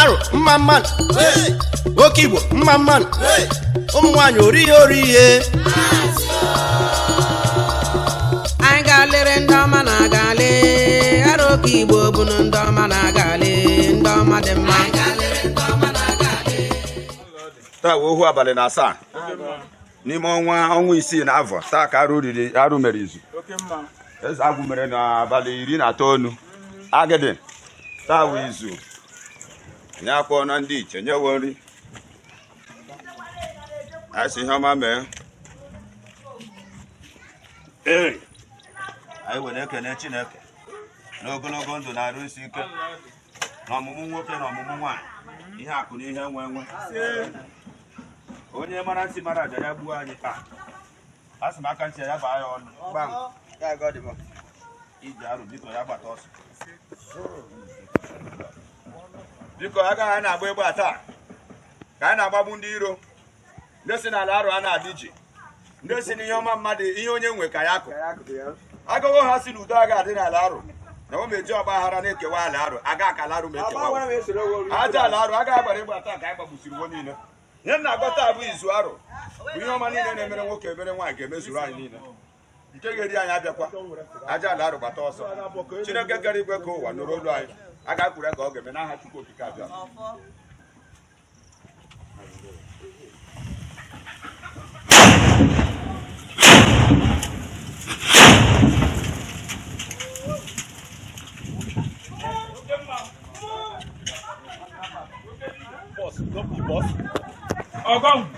Arụ mma mma nụ. Oke Igbo mma mma nụ. Ụmụ nwaanyị ori ihe ori ihe. Anyị ga-alere ndị ọma na-aga-ale. Arụ Oke Igbo bụnụ ndị ọma na-aga-ale, ndị ọma dị mma. Taa wee ohu abalị na asaa n'ime ọnwa isii na avọ. Taa ka arụ riri arụ mere izu. Eze agwụ mere n'abalị 19 agịdị. Taa wụ izu nye akwụkwọ na ndị iche nyewo nri. Anyị sị ihe ọma mee. Ee, anyị were ekene Chineke n'ogologo ndụ na arụ isi ike na ọmụmụ nwoke na ọmụmụ nwaanyị, ihe akụ na ihe nwe nwe. Onye mara ntị mara aja ya gbuo anyị taa. A sị m aka ntị ya baa ya ọnụ gbam iji arụ. Biko ya gbata ọsọ. Biko agaghị anyị na-agba egbe a taa ka anyị na-agbagbu ndị iro, ndị si n'ala arụ a na-adị ji, ndị si n'ihe ọma mmadụ, ihe onye nwe ka ya kụ agụghị. Ha si n'udo aga adị n'ala arụ na o meji ọgba aghara na-ekewa ala arụ aga aka ala arụ ma ekewa aja ala arụ aga agbara egbe taa ka anyị gbagbusiri uwe niile. Ihe m na-agwa taa bụ izu arụ bụ ihe ọma niile na-emere nwoke, emere nwaanyị, ga-emezuru anyị niile. Nke ga-eri anyị abịakwa. Aja ala arụ gbata ọsọ. Chineke kere igwe ka ụwa nụrụ olu anyị. A ga-akwuru ya ka ọ ga-eme n'aha Chukwu Okike abịa.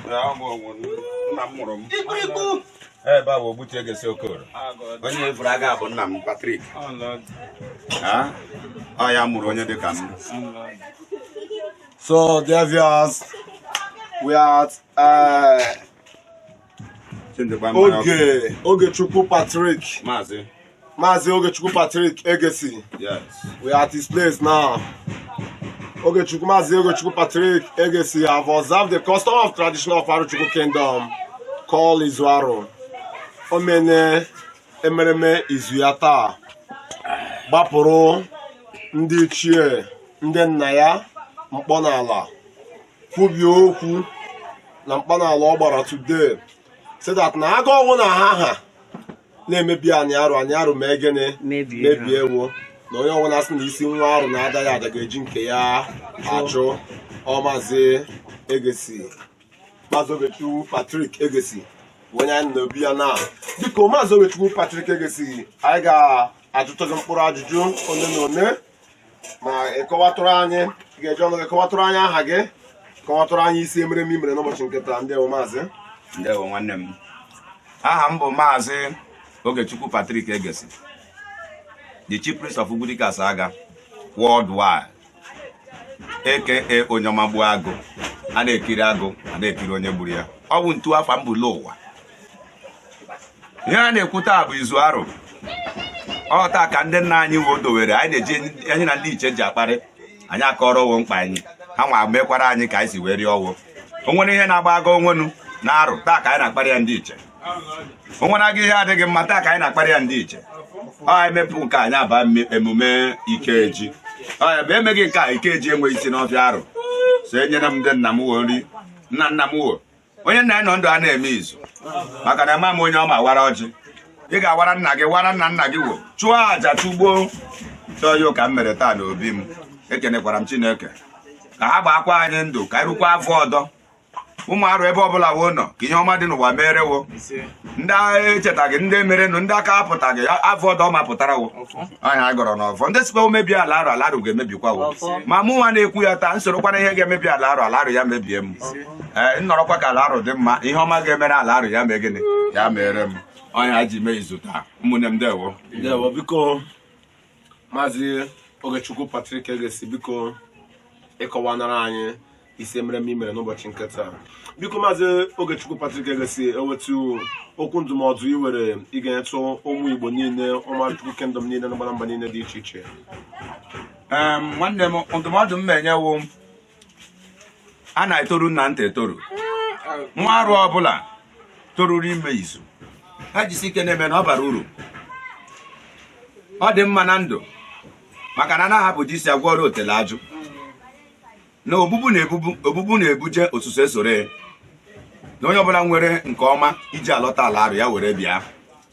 Nna m mụrụ m ebe a bụ Ogbuti Egesi Okoro. Onye efuru aga bụ nna m Patrick. Ọ ya mụrụ onye dị ka m. So, dear viewers, we are at Oge Ogechukwu Patrick. Maazị. Maazị Ogechukwu Patrick Egesi. Yes. We are at his place now. Ogechukwu, Maazị Ogechukwu Patrick Egesi have observed the custom of tradition of Arochukwu Kingdom called Izu Aro. O mene emereme izu ya taa, gbapụrụ ndị ichie, ndị nna ya mkpọ n'ala, kwubie okwu na mkpọ n'ala ọ gbara today, say that na aga ọnwụ na ha ha na-emebi anyị arụ, anyị arụ mee gịnị? Mebie ewo na onye ọbụla sị na isi nwa arụ na-ada ya ada ga-eji nke ya achụ. Ọ Maazị Egesi, Maazị Ogechukwu Patrick Egesi bụ onye anyị na obi ya na. Biko, Maazị Ogechukwu Patrick Egesi, anyị ga-ajụtụ gị mkpụrụ ajụjụ one na one ma ị kọwatụrụ anyị. Ị ga-eji ọnụ gị kọwatụrụ anyị aha gị, kọwatụrụ anyị isi emereme i mere n'ụbọchị nke taa. Ndewo, Maazị. Ndewo, nwanne m. Aha m bụ Maazị Ogechukwu Patrick Egesi, the Chief Priest of Ugwudike Asaga worldwide, aka onye ọma gbuo agụ a na-ekiri agụ a na-ekiri onye gburu ya. Ọ bụ ntu afa m bụla ụwa. Ihe a na-ekwu taa bụ izu arụ. Ọ taa ka ndị nna anyị wo dowere anyị na-eji anyị na ndị iche ji akparị anyị akọrọ owo mkpa anyị, ha nwa mekwara anyị ka anyị si wee rịọ ọwụ. O nwere ihe na-agba aga onwenu na arụ, taa ka anyị na-akparị ya ndị iche. O nwere aga ihe adịghị mma, taa ka anyị na-akparị ya ndị iche. Ọ emepụ nke anyị aba emume ikeji. Ọ ya bụ emeghị nke a, ikeji enweghị isi n'ọfịa arụ. So enyere m ndị nna m wo nri, nna nna m wo onye nna ya nọ ndụ a na-eme izu, maka na ama m onye ọ ma wara ọjị. Ị ga-awara nna gị, wara nna nna gị wo, chụọ àjà, chụgbuo, chọọ ya. Ụka m mere taa n'obi m, ekenekwara m Chineke ka ha gbaakwa anyị ndụ ka anyị rukwa afọ ọdọ. Ụmụ arụ ebe ọbụla wo nọ, ka ihe ọma dị n'ụwa mere wo. Ndị echetaghị ndị merenụ, ndị aka apụtaghị afọ ọdọ ma pụtara wo ọhịa a gọrọ n'ọfọ. Ndị sikwa mebi ala arụ, ala arụ ga-emebikwa wo. Ma mụ nwa na-ekwu ya taa, nsorokwana ihe ga-emebi ala arụ, ala arụ ya mebie m. Ee, nnọrọkwa ka ala arụ dị mma. Ihe ọma ga-emere ala arụ, ya mee gịnị? Ya mere m ọhịa ji mee izu taa. Ụmụnne m, ndewo. Ndewo. Biko, Maazị Ogechukwu Patrick Egesi, biko ịkọwanara anyị isi emereme i mere n'ụbọchị nke taa. Biko, Maazị Ogechukwu Patrick Egesi, ewetu okwu ndụmọdụ ị were ị ga-enyetụ ụmụ Igbo niile, ụmụ Arochukwu Kingdom niile na mba niile dị iche iche? Nwanne m, ndụmọdụ m na-enyewo, a na-etoru nna nta etoru. Nwa arụ ọbụla toruru ime izu, ha jisi ike na-eme na ọ bara uru, ọ dị mma na ndụ. Maka na anaghị ji isi agwọ ọrụ otele ajụ na ogbugbu na-ebubu ogbugbu na-ebuje osuso esoro ya. Na onye ọbụla nwere nke ọma iji alọta ala arụ ya were bịa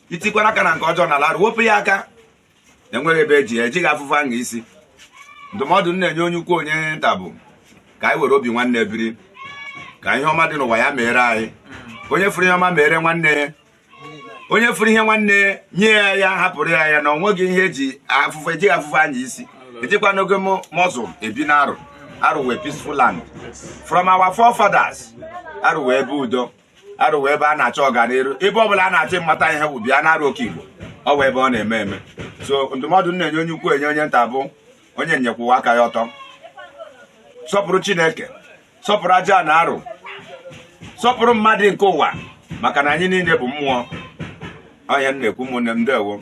itikwara aka na nke ọjọọ na ala arụ wepụ ya aka na enwere ebe eji ya ejighị afụfụ aṅa isi. Ndụmọdụ m na-enye onye ukwu, onye nta bụ ka anyị were obi nwanne biri, ka ihe ọma dị n'ụwa ya mere anyị. Onye fụrụ ihe ọma mere nwanne ya, onye fụrụ ihe nwanne ya nye ya, ya hapụrụ ya ya na ọ nweghị ihe eji afụfụ, ejighị afụfụ anya isi, ejikwa n'oge mọzụl ebi na arụ. Arụ wee peaceful land from our forefathers. Arụ wee ebe udo, arụ wee ebe a na-achọ ọganiru. Ebe ọ bụla a na-achọ ịmata ihe bụ bịa na arụ oke Igbo, ọ bụ ebe ọ na-eme eme. So ndụmọdụ m na-enye onye ukwu, enye onye nta bụ onye nyekwụwa aka ya ọtọ, sọpụrụ Chineke, sọpụrụ aja na arụ, sọpụrụ mmadụ nke ụwa, maka na anyị niile bụ mmụọ. Ọhịa m na-ekwu, ụmụnne m, ndewo.